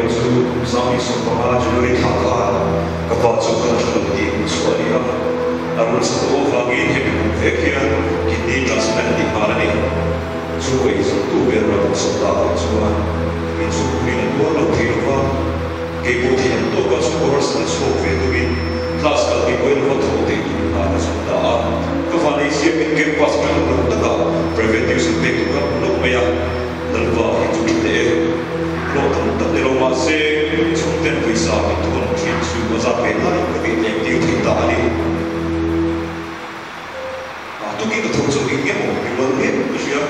erawh chu kum 2015 January thla khan ka pa chu kan a tha lo tih hmuh chhuah a ni a. A rul chak tawh avangin hemi kum vek hian kidney transplant a ti nghal a ni. Chu ei zawngtu ber a rawn sawm takah chuan inchhungpuiin an tuar lo thei lo va, kei pawh thei ang tawkah chhungkaw harsatna chhuak ve tumin class kal tih pawhin va thaw theih tur hna ka zawng ta a. Ka vanei ziakin campus atang lo takah private tuition pek tur ka hmu lo mai a, Lalpa hi chu tha teh e. Hlawh tam tak ni lo mah se chhungten pawisa min thawn thin chu a zat ve laiin ka tih tlem tir thei ta a ni. Tukin ka tho chu eng nge maw mi rual hle ka hria.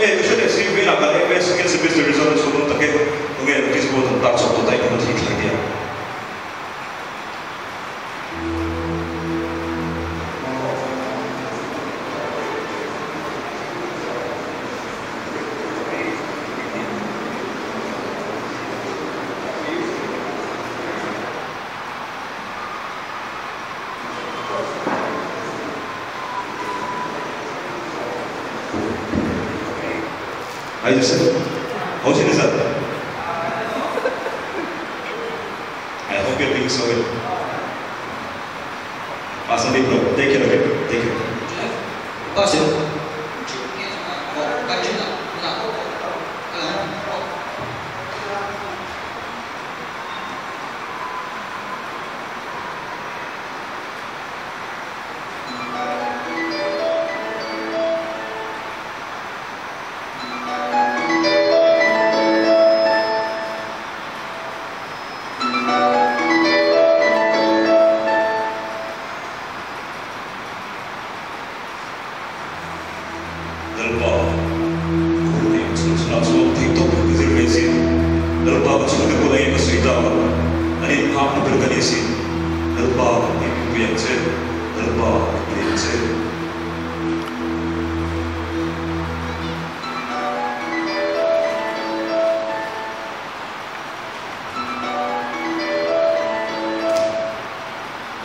E, ka hre leh si, velah kan MA second semester result a chhuak dawn tak e. Khawnge notice board an tar chhuak tawh ta in ka thli thlai nia. Hi Joseph, how's your result? I hope you're doing so well. Awesome big bro, take care okay, take care. Pass. Lalpa, ka hun eng chhun chhunah chuan theihtawp ka zir ve sin. Lalpa ka chhungte pawh eng ka sawi tak ang? An inhngak na ber ka ni sin. Lalpa, ka hming min pui ang che. Lalpa, ka pui ang che.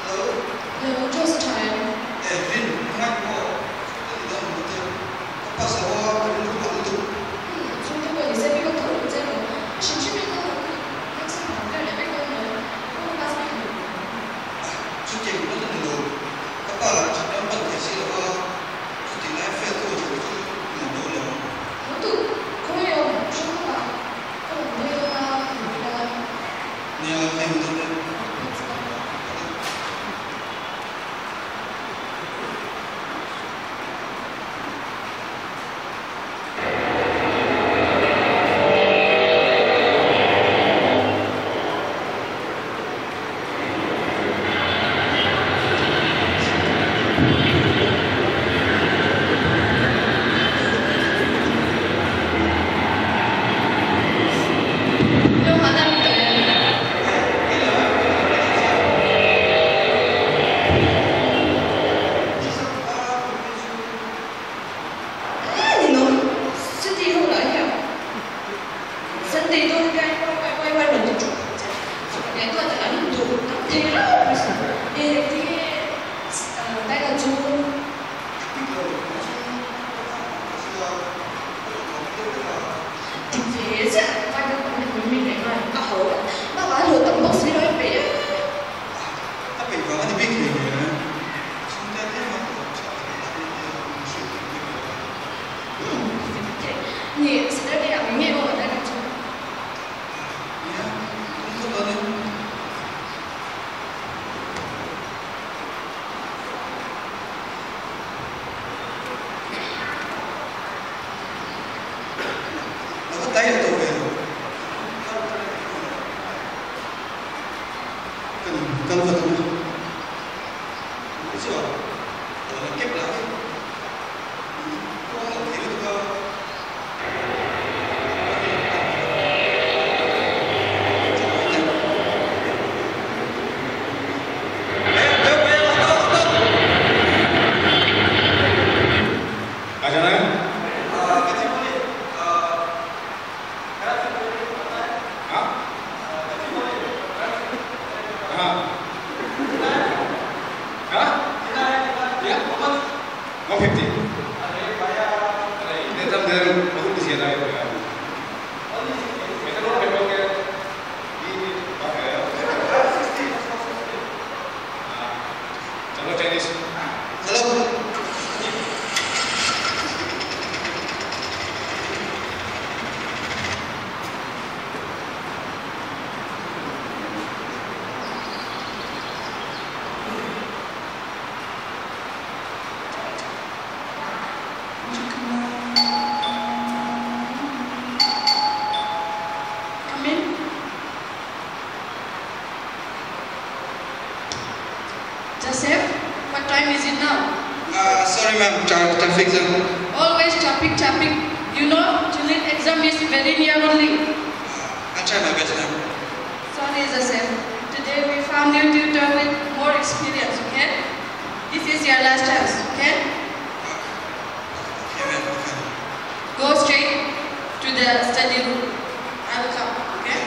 Hello. Hello, Joss tha em? E, Rin, hmangaih maw? Chhungte ni dang maw te? Ka pasal a, ka rilru a lutuk. Hmm, chhungte pawh ni se bik a tho lo che lo. Hrim hrim in ka lo next sem ang ber leh vek dawn lo. Ka lo pass bik lo. Ah, chutiang ringawt a ni lo. Ka pa lah that ram pan thei si lo a, chutih lai fail ka awm chu nuam lo lo. Ho duh, khawnge awm hrang bawk a, ka rawn dawi dawn a, hmu ila. Nia, hei mu dawn e. Thanks bye. Joseph, what time is it now? Sorry ma'am, traffic jam. Always traffic, traffic. You know, Julian exam is very near only. I'll try my best ma'am. Sorry, Joseph. Today we found new tutor with more experience, okay? This is your last chance, okay? Okay ma'am, okay. Go straight to the study room. I will come, okay?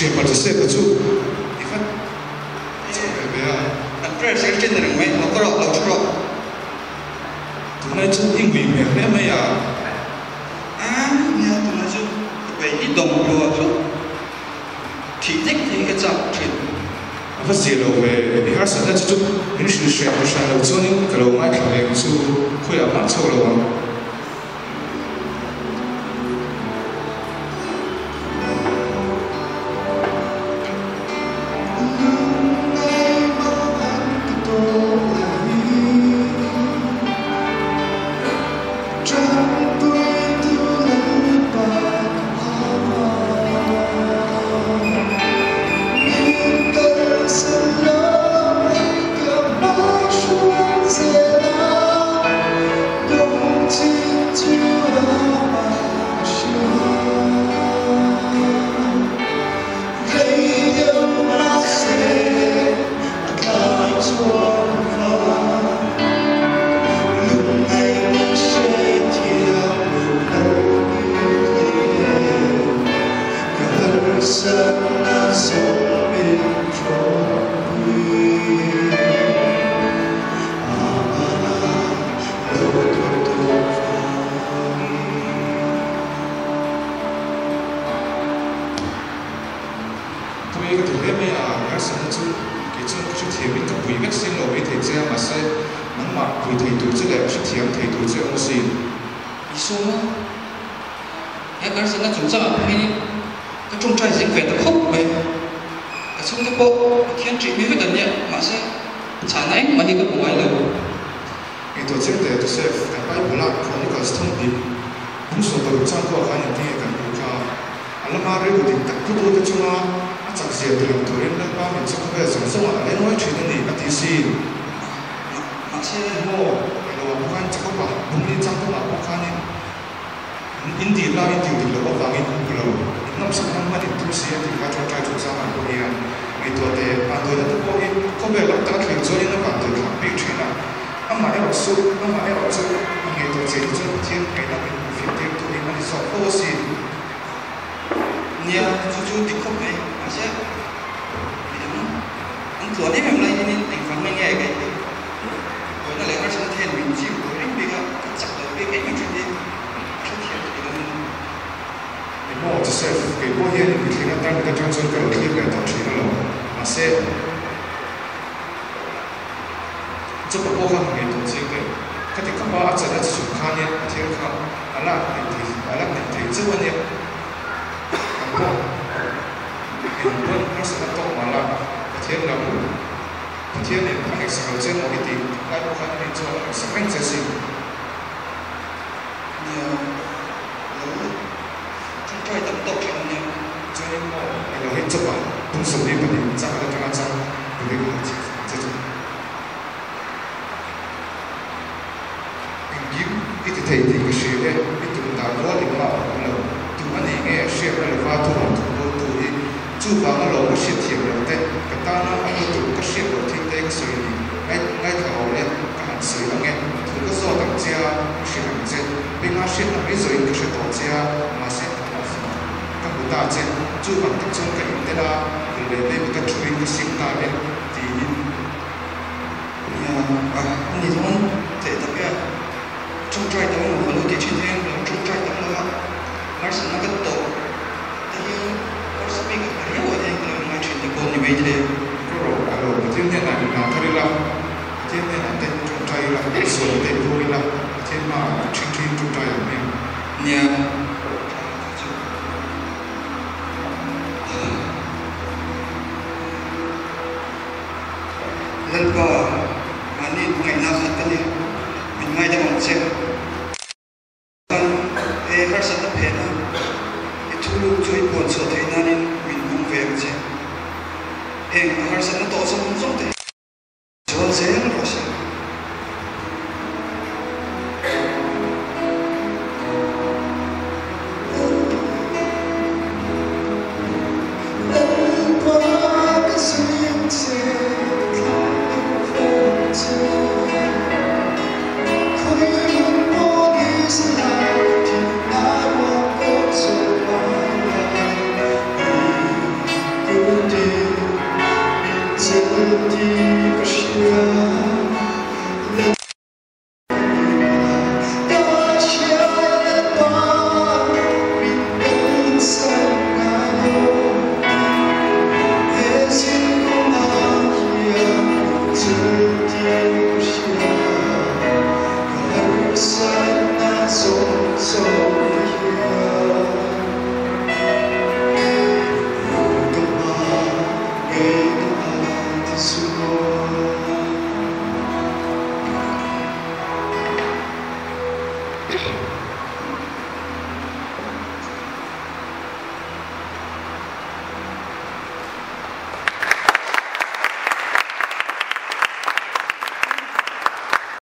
Ṭhianpa Joseph-a chu i va chauh ve ve a. Kan prayer secretary ni reng mai, lo ka rawh, lo ṭhu rawh. Tunlai chu i ngui hmel hle mai a. A, nia, tunlai chu ka bei hi dawng lo a chu thih nek te hi ka chak ṭhin. A va zia lo ve, i harsatna chu chu min hrilh hriat ta hran lo chuanin ka lo ngaithla ve ang chu, khawiah mah chho lo ang. Pui ka ti hle mai a, harsatna chu kei chuan ka hrethiamin ka pui vek sin lo maithei che a, mahse nangmah pui thei tur che leh hrethiam thei tur che awm asin. Isua, he harsatna chungchangah pawh hianin ka tawngtai zing ve ta khawp mai. Ka chhungte pawh Pathian ṭih mi vek an nia, mahse chhahna engmah hi ka hmu ngai lo. Ngaihtuah chiang teh Joseph, kan Bible-a Chronicles thawmhnih bung 16 chang pawh khan engtinge kan hmuh kha? A lama rilru dik tak pu tute chunga a chak zia ti lang turin Lalpa min chu khawvel zawng zawngah a lengawi thin a ni, a ti si. Mahse, Maw, englo ah pawh khan Jacob-a bungli chang kawngah pawh khanin in dil la, in dil dik loh avangin in hmu lo, in nawmsak nan hman in tum si a tih kha ṭawngṭai chungchang an pawh hian ngaihtuah teh. Vanduaina te pawh hi khawvel lam taka thlir chuanin a vanduai thlak bik ṭhin a, amah erawh chu amah erawh chu a ngaihtuah chian hi chuan Pathian ngaihna min hmuh fiah tir tu hi a ni zawk fo asin. Nia, chu chu dik khawp mai. Mahse, midang an tluan em em lai hianin engvang mai nge ka inti? Buaina leh harsatna te hian min chim buai reng bik a, ka chak lo bik em em thin hi ka hrethiam ta dik ang. Emaw, Joseph, kei pawh hian in mithleng atan mit atang chuan ka lo thlir ve tawh thin alawm. Mahse, Job-a pawh kha han ngaihtuah chiang teh. Khati khapa a chan a chi chung khanin Pathian kha a lak hnem thei, a lak hnem thei chauh a nia. Kan pawh eng pawn harsatna tawk mah la, Pathian lam, Pathianin a ngaihsak lo che maw i tih lai pawh khan ani chuan a ngaihsak reng che sin. Nia, lo ṭawngṭai tam tawk ṭhin a nia. Chuanin maw eng lo hi chawpa tum 22 chang at aṭanga chang turin a han chhiar ang che chu. Engkim i ti thei tih ka hria e, i tum dan rual engmah a awm lo. Tum a ni nge hriatna lova thu rawn thawk dawn tu hi? Chuvanga lawm ka hriatthiam loh te, ka tana a hlu tum ka hriat loh thil te ka sawi ni. Ngaithla ho le, ka han sawi ang e, thu ka zawt ang che a, ka hrilh ang che. Benga hriatna mai zawhin ka hre tawh che a, mahse tunah zawng ka hmu ta che. Chuvang tak chuan ka intel a, hul leh vei ka thuin ka sim ta e, tiin. Nia, a ni dawn teh tak e, ṭawngṭai tam emaw ka lo ti ṭhin hian lo ṭawngṭai tam lo a, harsatna ka tawh te hi harsa bik ang riau ah hian ka lo ngai ṭhin te pawh ni maithei. Ka rawh ka lo, Pathian hnenah in hna thar ila, Pathian hnenah te ṭawngṭai ila, sual te i vawng ila, Pathian hmaah i ṭhingṭhi in ṭawngṭai ang em? Nia, ṭha ka chu. Lalpa, mahni ngaihna khat ka ni, min ngaidam ang che. Kan he harsatna phena i thuluk chu i puan chhuah theih nanin min hmang ve ang che. Heng ka harsatna tawh zawng zawng te hi zual zel rawh se. so so.